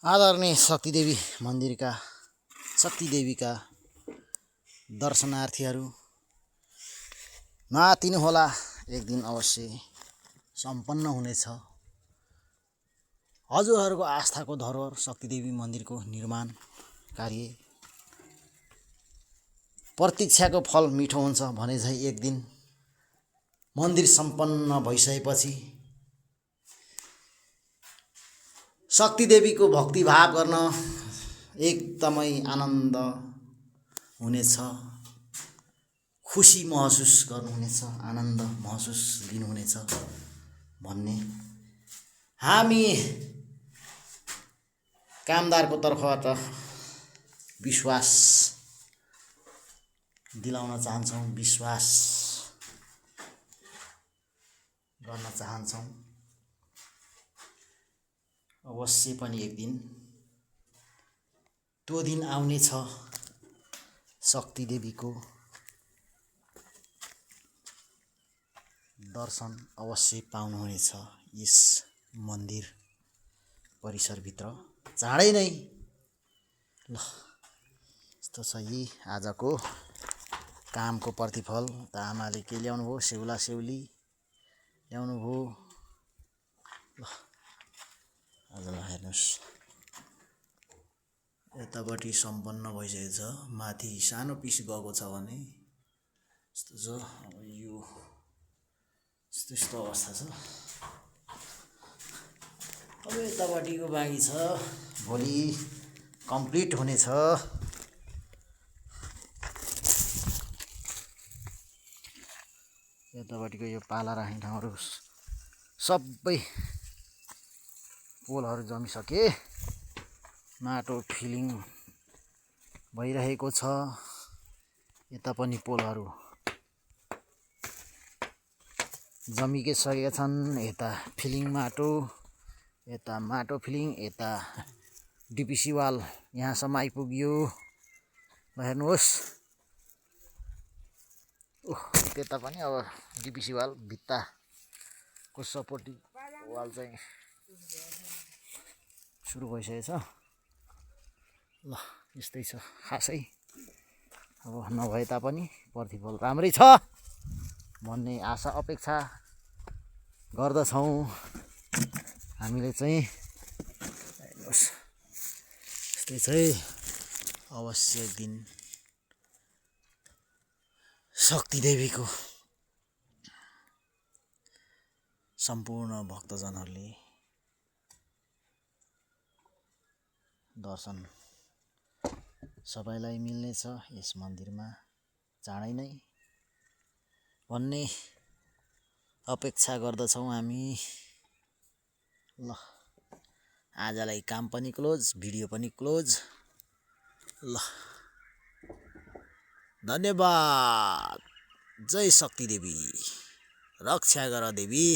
आदरणीय शक्तिदेवी मन्दिरका शक्तिदेवीका दर्शनार्थीहरू नआत्तिनुहोला, एक दिन अवश्य सम्पन्न हुनेछ। हजुरहरूको आस्थाको धरोहर शक्तिदेवी मन्दिरको निर्माण कार्य प्रतीक्षाको फल मिठो हुन्छ भने झै एक दिन मन्दिर सम्पन्न भइसकेपछि शक्तिदेवीको भक्तिभाव गर्न एकदमै आनन्द हुनेछ, खुसी महसुस गर्नुहुनेछ, आनन्द महसुस लिनुहुनेछ भन्ने हामी कामदारको तर्फबाट विश्वास दिलाउन चाहन्छौँ, विश्वास गर्न चाहन्छौँ। अवश्य पनि एक दिन त्यो दिन आउनेछ, शक्तिदेवीको दर्शन अवश्य पाउनुहुनेछ यस मन्दिर परिसरभित्र चाँडै नै। ल यस्तो छ यी आजको कामको प्रतिफल। त आमाले के ल्याउनु भयो? सेउला सेउली ल्याउनु भयो। ल आजलाई हेर्नुहोस्, यतापट्टि सम्पन्न भइसकेको छ, माथि सानो पिस गएको छ भने यस्तो छ। अब यो यस्तो अवस्था छ। अब यतापट्टिको बाँकी छ, भोलि कम्प्लिट हुनेछ। यतापट्टिको यो पाला राख्ने ठाउँहरू सबै पोलहरू जमिसके, माटो फिलिङ भइरहेको छ। यता पनि पोलहरू जमिकै सकेका छन्। यता फिलिङ माटो, यता माटो फिलिङ, यता डिपिसी वाल यहाँसम्म आइपुग्यो। ल हेर्नुहोस्, त्यता पनि अब डिपिसी वाल भित्ताको सपोर्टिङ वाल चाहिँ सुरु भइसकेछ। ल यस्तै छ खासै। अब नभए तापनि प्रतिफल राम्रै छ भन्ने आशा अपेक्षा गर्दछौँ हामीले चाहिँ। हेर्नुहोस्, यस्तै चाहिँ अवश्य एक दिन शक्तिदेवीको सम्पूर्ण भक्तजनहरूले दर्शन सबैलाई मिल्नेछ यस मन्दिरमा चाँडै नै भन्ने अपेक्षा गर्दछौँ हामी। ल आजलाई काम पनि क्लोज, भिडियो पनि क्लोज। ल धन्यवाद। जय शक्तिदेवी, रक्षा गर देवी।